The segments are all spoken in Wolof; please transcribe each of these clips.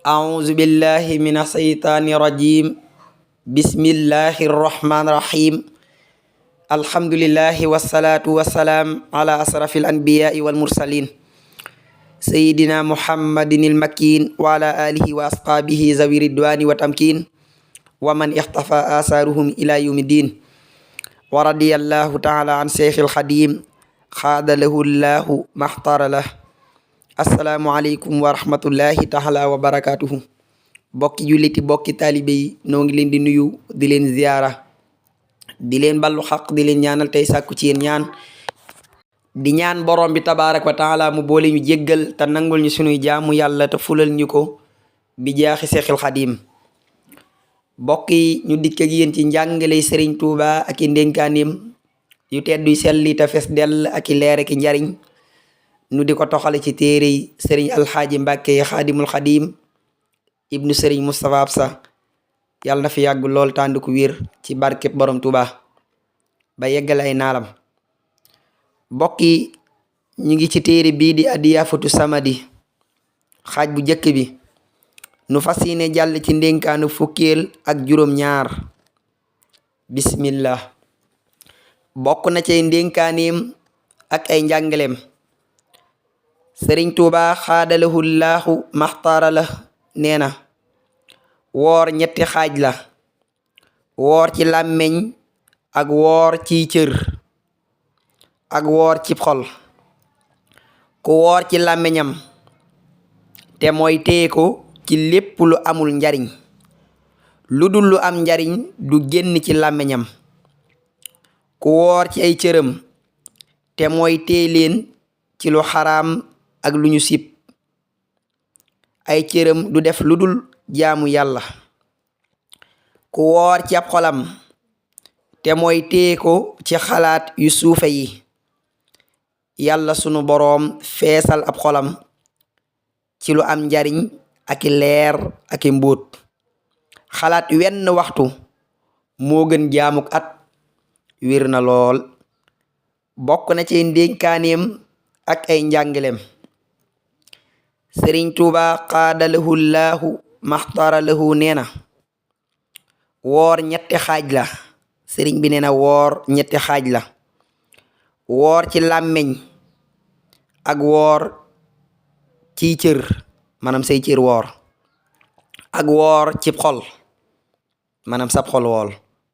أعوذ بالله من الشيطان الرجيم بسم الله الرحمن الرحيم الحمد لله والصلاة والسلام على أشرف الأنبياء والمرسلين سيدنا محمد المكين وعلى آله وأصحابه ذوي الرضوان والتمكين ومن اختفى آثارهم إلى يوم الدين ورضي الله تعالى عن شيخ الخديم خاد له الله ما اختار له asalaamualeykum wa rahmatullahi taala wa barakatuhu bokki julliti bokki taalibe yi noo ngi leen di nuyu di leen ziyaara di leen ballu xaq di leen ñaanal tey sàkku ci yéen ñaan di ñaan borom bi tabaaraka wa taala mu boole ñu jéggal te nangul ñu sunuy jaamu yàlla te fulal ñu ko bi jaaxi seexil xadim bokk yi ñu dikk ak yéen ci njàngaley Sëriñ Tuuba ak i ndénkaaneem yu tedduy selli te fes dell ak i leer ak i njariñ nu di ko toxale ci téere yi sëriñ alxaaji mbàkke yi xaadimul xadim ibnu sëriñ Moustapha Absa yàlla na fi yàgg lool tànd ku wér ci barkeb borom Tuuba ba yeggal ay naalam mbokk yi ñu ngi ci téere bii di Adiyaafatu Samadi xaaj bu jëkk bi nu fas yéene jàll ci ndénkaanu fukkeel ak juróom ñaar bismillah bokk na ci ndénkaaneem ak ay njàngaleem sëriñ Tuuba xaadalahu laahu maxtaara la nee na woor ñetti xaaj la woor ci làmmeñ ak woor ci cër ak woor ci xol ku woor ci làmmeñam te mooy téye ko ci lépp lu amul njariñ lu dul lu am njariñ du génn ci làmmeñam ku woor ci ay cëram te mooy téye leen ci lu xaraam ak lu ñu sib ay cëram du def lu dul jaamu yàlla ku woor ci ab xolam te mooy téye ko ci xalaat yu suufe yi yàlla sunu boroom feesal ab xolam ci lu am njariñ ak i leer ak i mbóot xalaat wenn waxtu moo gën jaamuk at wér na lool bokk na ci ndénkaaneem ak ay njàngaleem sëriñ Tuuba xaadalahu laahu maxtaara lahu nee na woor ñetti xaaj la sëriñ bi nee na woor ñetti xaaj la woor ci làmmeñ ak woor ci cër maanaam say cër woor ak woor ci xol maanaam sab xol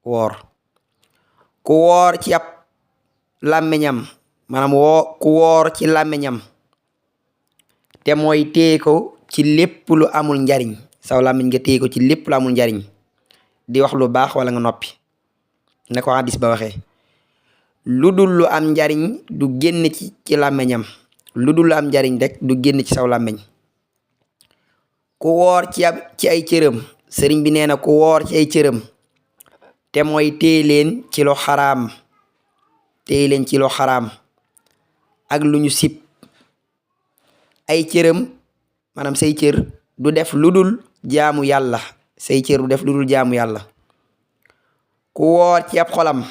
woor ku woor ci ab làmmeñam maanaam ku woor ci làmmeñam te mooy téye ko ci lépp lu amul njariñ saw làmmiñ nga téye ko ci lépp lu amul njariñ di wax lu baax wala nga noppi ne ko hadis ba waxee lu dul lu am njariñ du génn ci làmmiñam lu dul lu am njariñ rek du génn ci saw làmmiñ ku woor ci ay cëram sëriñ bi nee na ku woor ci ay cëram te mooy téye leen ci lu xaraam ak lu ñu sib ay cëram maanaam say cër du def lu dul jaamu yàlla say cër du def lu dul jaamu yàlla ku woor ci ab xolam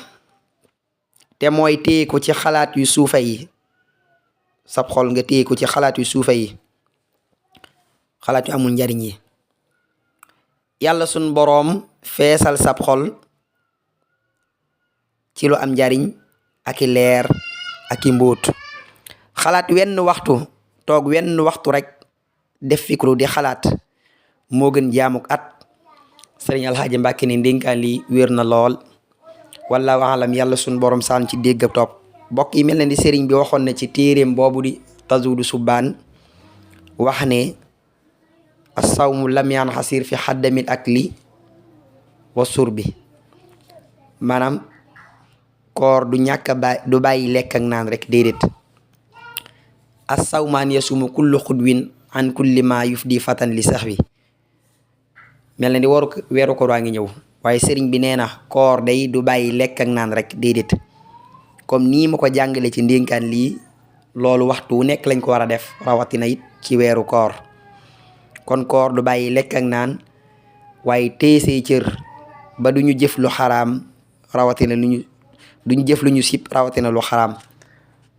te mooy téye ko ci xalaat yu suufa yi sab xol nga téye ko ci xalaat yu suufa yi xalaat yu amul njariñ yi yàlla sun boroom feesal sab xol ci lu am njariñ ak i leer ak i mbóot xalaat wenn waxtu toog wenn waxtu rek def fikru di xalaat moo gën jaamuk at sëriñ alxaaji mbàkke ne ndénkaan li wér na lool wallaahu alam yàlla sun borom saan ci dégg topp bokk yi mel na ni sëriñ bi waxoon na ci téeréem boobu di tazudu subbaan wax ne as-sawmu lam yanxasir fi xaddamil akli wa surbi maanaam koor du ñàkk du bàyyi lekk ak naan rek déedéet as-sawmaan yasumu kullu xudwin an kulli ma yufdi fatan li sax wi mel na ni weeru koor waa ngi ñëw waaye sëriñ bi nee na koor day du bàyyi lekk ak naan rek déedéet comme nii ma ko jàngale ci ndénkaan lii loolu waxtu wu nekk lañ ko war a def rawatina it ci weeru koor kon koor du bàyyi lekk ak naan waaye téye say cër ba duñu jëf lu xaraam rawatina duñu jëf lu ñu sib rawatina lu xaraam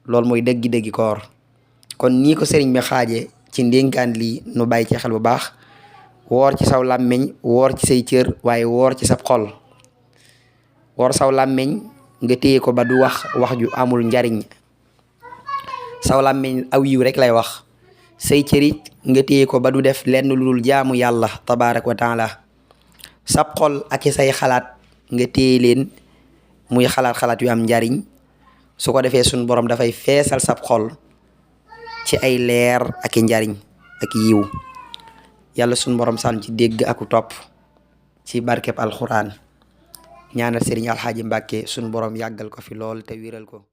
loolu mooy dëggi koor kon nii ko sëriñ bi xaaje ci ndénkaan lii nu bàyyi ci xel bu baax woor ci saw làmmiñ woor ci say cër waaye woor ci sab xol. woor saw làmmiñ nga téye ko ba du wax ju amul njariñ, saw làmmiñ aw yiw rek lay wax. say cërit nga téye ko ba du def lenn lu dul jaamu yàlla tabaaraka wa taala. sab xol ak say xalaat nga téye leen muy xalaat yu am njariñ. su ko defee suñ borom dafay feesal sab xol ci ay leer ak i njariñ ak yiw. yàlla suñ borom sànn ci dégg aku topp ci barkeb alxuraan. ñaanal Serigne Alxaaji Mbàkke suñ borom yàggal ko fi lool te wiral ko.